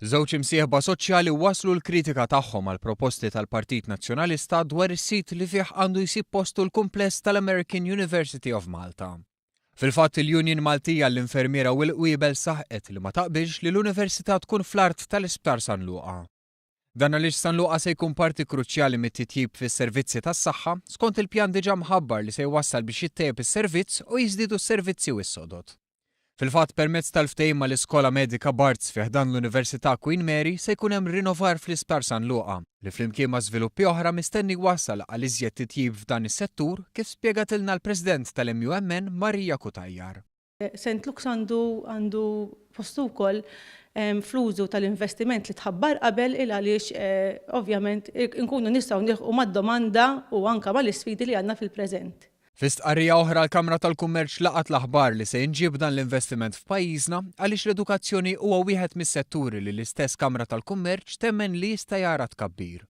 Żewġ imsieħba soċjali wasslu l-kritika tagħhom għall-proposti tal-Partit Nazzjonalista dwar is-sit li fih għandu jsib postu l-kumpless tal-American University of Malta. Fil-fatt il-Union Maltija għall-Infermiera u l-Qwiebel saħqet li ma taqbilx li l-Università tkun fl-art tal-Isptar San Luqa. Dan għaliex San Luqa se jkun parti kruċjali mit-titjib fis-servizzi tas-saħħa skont il-pjan diġà mħabbar li se jwassal biex jittejjeb is-servizz u jiżdiedu s-servizzi u s-sodod. Fil-fatt permezz tal-ftehim mal-Iskola Medika Barts fi ħdan l-Università Queen Mary se jkun hemm rinnovar fl-Isptar San Luqa li flimkien ma' żviluppi oħra mistenni jwassal għal iżjed titjib f'dan is-settur kif spjegatilna l-President tal-MUMN Maria Cutajar. St Luke's għandu għandu postu wkoll fl-użu tal-investiment li tħabbar qabel il għaliex ovvjament inkunu nistgħu nilħqu mad-domanda u anke mal-isfidi li għandna fil-preżent. Fi stqarrija oħra l-Kamra tal-Kummerċ laqgħet l-aħbar li se jinġieb dan l-investiment f'pajjiżna għaliex l-edukazzjoni huwa wieħed mis-setturi li l-istess Kamra tal-Kummerċ temmen li jista' jara tkabbir.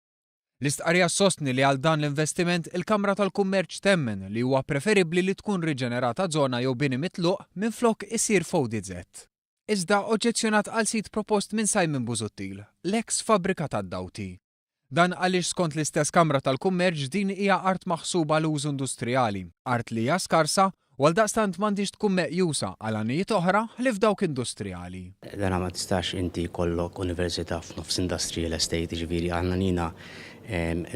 L-istqarrija ssostni li għal dan l-investiment il-Kamra tal-Kummerċ temmen li huwa preferibbli li tkun riġenerata żona jew bini mitluq minflok isir f'ODZ. Iżda oġġezzjonat għal sit propost minn Simon Busuttil, l-eks fabbrika tad-Dawti. Dan għaliex skont l-istess Kamra tal-Kummerċ din hija art maħsuba għal użu industrijali, art li hija skarsa u għaldaqstant m'għandhiex tkun meqjusa għal għanijiet oħra ħlief dawk industrijali. Dana ma tistax inti jkollok università f'nofs industrial estate, jiġifieri aħna nina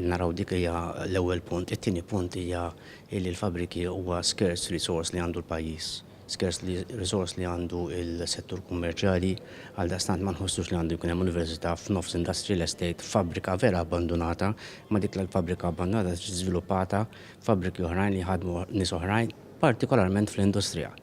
naraw dik hija l-ewwel punt. It-tieni punt hija li l-fabbriki huwa scarce resource li għandu l-pajjiż. Scarce resource li għandu l-settur kummerċjali, għaldaqstant ma nħossux li għandu jkun hemm università f'nofs industrial estate, fabbrika vera abbandunata, ma dik l-fabbrika abbandunata tiġi żviluppata fabbriki oħrajn li jħadmu nies oħrajn, partikolarment fl-industrija.